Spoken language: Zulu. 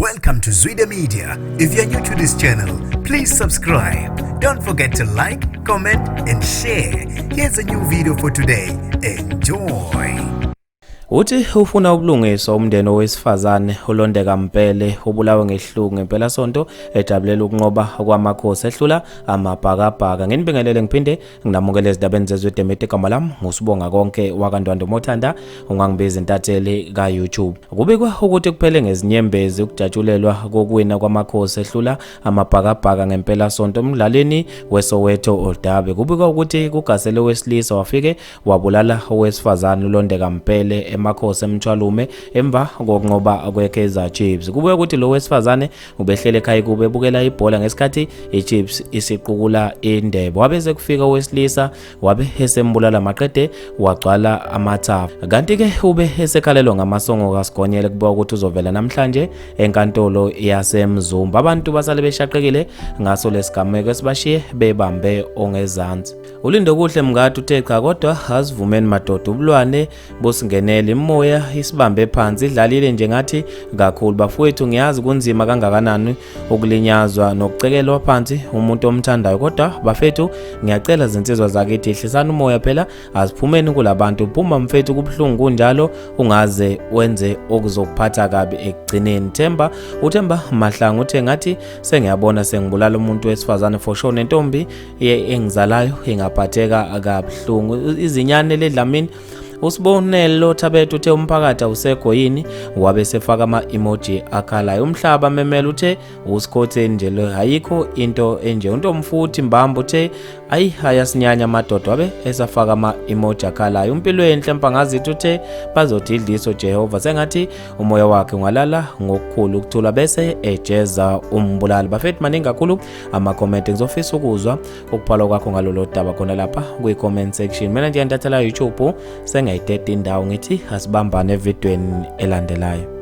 Welcome to Zwida Media. If you're new to this channel, please subscribe. Don't forget to like, comment, and share. Here's a new video for today. Enjoy. Uthi ufuna ubulungiswa umndeni owesifazane uLondeka Mpele ubulawe ngesihluku ngempelasonto ejabulela ukunqoba kwaMakhosi ehlula Amabhakabhaka. Nginibingelele ngiphinde nginamukele ezindabeni zezwe Demete, igama lami nguSibonga Konke wakaNdwandwe, mothanda ungangibiza intatheli ka-YouTube. Kubikwa ukuthi kuphele ngezinyembezi ukujatshulelwa kokuwina kwaMakhosi ehlula Amabhakabhaka ngempelasonto emdlalweni weSoweto Derby. Kubikwa ukuthi kugasele owesilisa wafike wabulala owesifazane uLondeka Mpele eMakhosi eMthwalume emva kokunqoba kwe-Kaizer Chiefs. Kubikwa ukuthi lo wesifazane ubehlele ekhaya kube ebukela ibhola ngesikhathi i-Chiefs isiqukula indebe. Wabe sekufika owesilisa wabe esembulala maqede wagcwala amathafa. Kanti-ke ube esekhalelwa ngamasongo kaSigonyela, kubikwa ukuthi uzovela namhlanje enkantolo yaseMzumba. Abantu basale beshaqekile ngaso lesigameko esibashiye bebambe ongezansi. Ulindokuhle Mngadi uthe cha, kodwa asivumeni madoda, ubulwane busingenele, imoya isibambe phansi, idlalile nje ngathi kakhulu. Bafowethu, ngiyazi kunzima kangakanani ukulinyazwa nokucekelwa phansi umuntu omthandayo, kodwa bafethu ngiyacela zinsizwa zakithi, hlisani umoya phela, aziphumeni kulabantu. Phuma mfethu, kubuhlungu kunjalo, ungaze wenze okuzokuphatha kabi ekugcineni. Themba uThemba Mahlangu uthe ngathi sengiyabona sengibulala umuntu wesifazane for sure, nentombi engizalayo ingaphatheka kabuhlungu. Izinyane ledlamini uSibonelo Thabethu uthe umphakathi awusekho yini, wabe sefaka ama-emoji akhalayo. Umhlaba Memela uthe usikhotheni nje lo, ayikho into enje. Untomfuthi Mbambo uthe ayi, ayasinyanya amadoda, wabe esafaka ama-emoji akhalayo. Umpilo Enhle Mpangazithi uthe bazothi idliso Jehova, sengathi umoya wakhe ungalala ngokukhulu ukuthula bese ejeza umbulali. Bafethu, maningi kakhulu ama-comment, ngizofisa ukuzwa ukubhalwa kwakho ngalolo daba khona lapha kwi-comment section. Mina nje ngintathela YouTube sengiyayideda indawo, ngithi asibambane evidweni elandelayo.